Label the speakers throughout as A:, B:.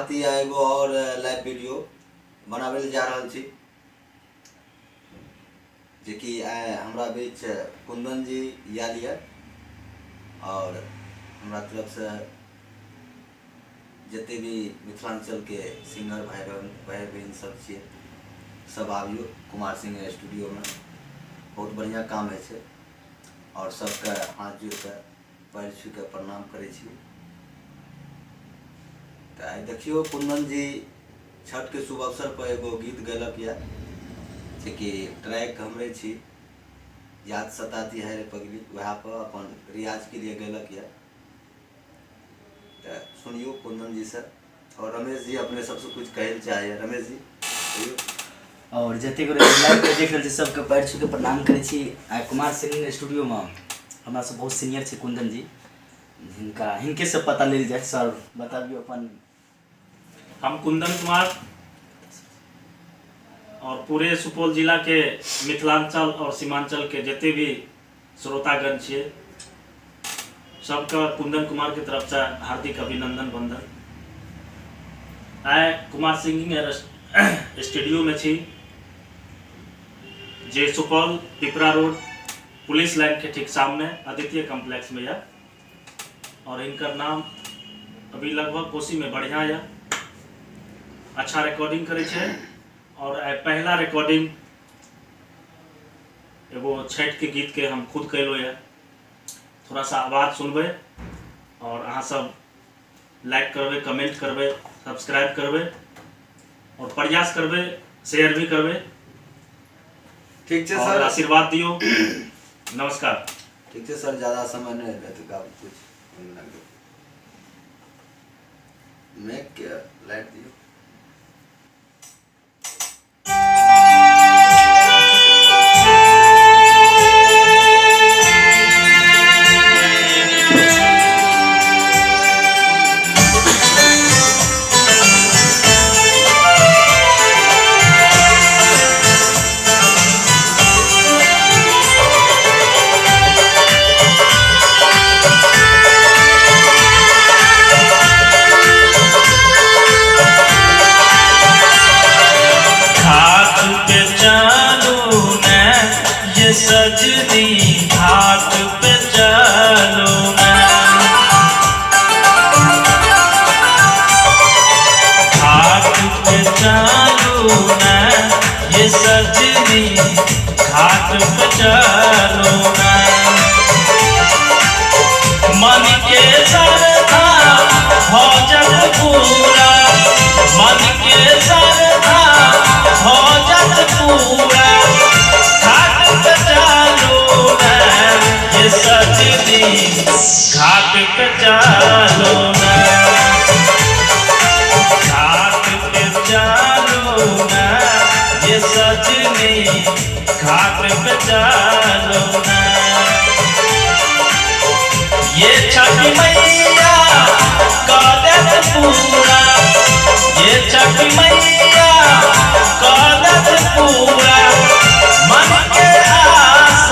A: भांति एगो और लाइव वीडियो बनाबै लए जा रहल छी, जेकि आइ हमरा बीच कुंदन जी आयल यऽ और हमरा तरफसँ जते भी मिथिलांचलके सिंगर भाई बहिन सब छियै, सब आबियौ कुमार सिंह स्टूडियोमे। बहुत बढ़िआँ काम होइ छै और सबके हाथ जोड़िके पैर छूके प्रणाम करै छी। तऽ आइ देखियौ कुंदन जी छठके शुभ अवसर पर एगो गीत गैलक यऽ, जेकि ट्रैक हमरे छी याद सताती है रे पगली, वएह पर अपन रियाज के लिए गैलक यऽ। तऽ सुनियौ कुंदन जी से। और रमेश जी अपने सबसे कुछ कहै लए चाहैए। रमेश जी कहियौ।
B: और जतेक गोटे लाइव पे देख रहल छी सबके पैर छू के प्रणाम करै छी। आइ कुमार सिंह स्टूडियोमे हमरा सब बहुत सीनियर छै कुंदन जी, हिनका हिनके से पता लेल जाय। सर बताबियौ अपन।
C: हम कुंदन कुमार और पूरे सुपौल जिला के मिथिलांचल और सीमांचल के जते भी श्रोतागण छियै सबके कुंदन कुमार के तरफ से हार्दिक अभिनंदन वंदन। आइ कुमार सिंगिंग स्टूडियो में छी, जे Supaul Pipra road police line के ठीक सामने अद्वितीय कॉम्प्लेक्स में यह। और इनकर नाम अभी लगभग कोसी में बढ़िया यह, अच्छा रिकॉर्डिंग करे छै। और आइ पहला रिकॉर्डिंग एगो छठ के गीत के हम खुद कैलो यऽ। थोड़ा सा आवाज सुनबै और अहाँ सब लाइक करबै, कमेंट करबै, सब्सक्राइब करबै और प्रयास करबै, शेयर भी करबै।
A: ठीक छै
C: और
A: सर,
C: आशीर्वाद दियौ। नमस्कार।
A: ठीक छै सर, ज्यादा समय नहि लेतै, आब कुछ मेघ के लाइट दियौ।
C: घाट पे चलू ने ये सजनी, घाट पे चलू ने, घाट पे चलू ने ये सजनी, घाट पे चलू ने। मन के श्रद्धा भजन पूरा, मन के श्रद्धा भजन पूरा, घाट पे चलू ने ये सजनी, घाट पे चलू ने, घाट पे चलू ने ये सजनी, घाट पे चलू ने। ये छठ मैया कालत पूरा, ये छठ मैया कालत पूरा, मन के आस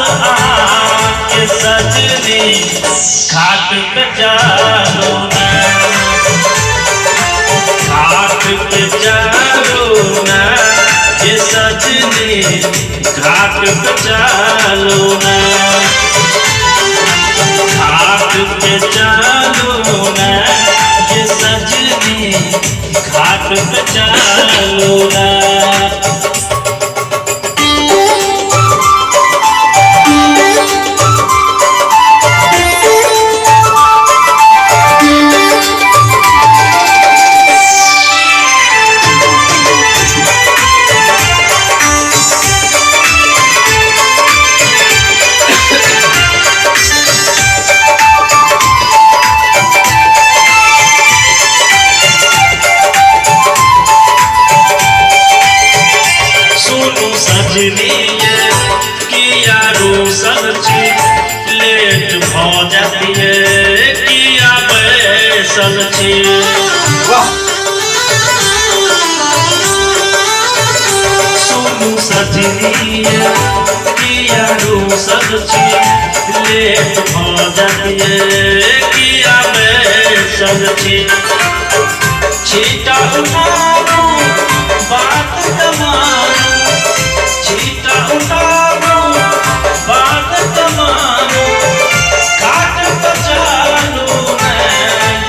C: के सजनी, घाट पे चलू ने, घाट पे चलू ने ये सजनी, घाट पे चलू ने, घाट पे चलू ने ये सजनी, घाट पे चलू ने। सुनू सजनी किया रूसल छी, लेट भऽ जातिए किया बैसल छी।
A: वाह।
C: सुनू सजनी किया रूसल छी, लेट भऽ जातिए किया बैसल छी। छीटा उठाबू बात कमानू, छीटा उठाबू बात कमानू, घाट पर चालू ने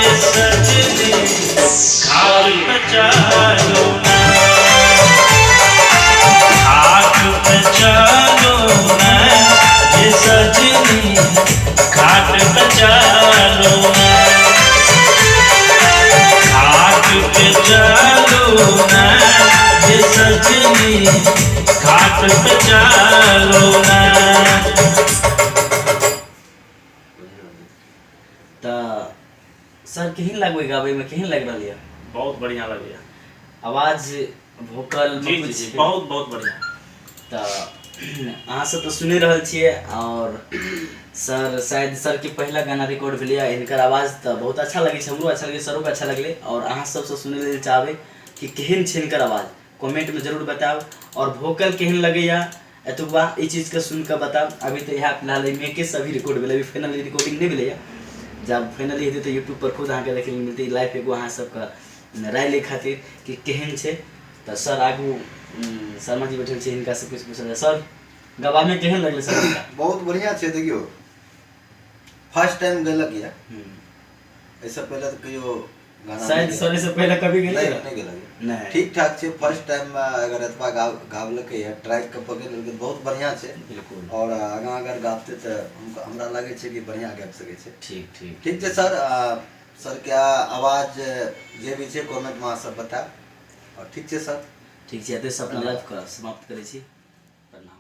C: ये सजनी, घाट पर चालू ने, घाट पे चलो ने ये सजनी, घाट पे चलो ने, घाट पे चलो ने ये सजनी, घाट पे चलो ने।
B: तऽ सर केहन लागबै गाबैमे, केहन लागि रहल यऽ?
C: बहुत बढ़िया लगैया।
B: आवाज वोकल
C: जी जी जी, बहुत बहुत बढ़िया।
B: तऽ अहाँ सब तऽ सुनि रहल छियै और सर शायद सरके पहिला गाना रिकॉर्ड भेलैए। हिनकर आवाज तऽ बहुत अच्छा लगै छै, हमरो अच्छा लगै, सरोके अच्छा लगलै। और अहाँ सबसँ सुनै लेल चाहबै कि केहन छै हिनकर आवाज, कमेंटमे जरूर बतायब। और वोकल केहन लगैए एतुका ई चीजके सुनि कऽ बतायब। अभी तऽ इएह फिलहाल मेके अभी रिकॉर्ड भेलै, अभी फाइनली रिकॉर्डिंग नहि भेलैए। जब फाइनली हेतै तऽ यूट्यूब पर खुद अहाँके देखै लेल मिलतै। लाइव एगो अहाँ सबके राय लै खातिर कि केहन छै। तऽ सर आगू शर्मा जी बैठल छै, हिनका से किछु पूछल जाय। सर गवामे केहन लगलै सर हुनका?
A: बहुत बढ़िया छै। देखियौ, फर्स्ट टाइम गेलक यऽ, एहिसँ पहिले तऽ कहियो गाना
B: शायद
A: नहि
B: सर एहिसँ पहिले कभी
A: गेलक।
B: गेलियै?
A: नहि, नहि गेलक।
B: नहि।
A: ठीक ठाक छै। फर्स्ट टाइम मे अगर एतबा गाबलकै यऽ, ट्रैक के पकड़ि लेलकै, बहुत बढ़िया छै।
B: बिल्कुल।
A: और आगाँ अगर गाबतै तऽ हमरा लागै छै कि बढ़िया गाबि सकै छै।
B: ठीक ठीक।
A: ठीक छै सर। सर के आवाज जे भी छै कमेंट मे अहाँ सब बतायब। और ठीक छै सर।
B: ठीक छै, एतहि से अपना लाइव के समाप्त करै छी। प्रणाम।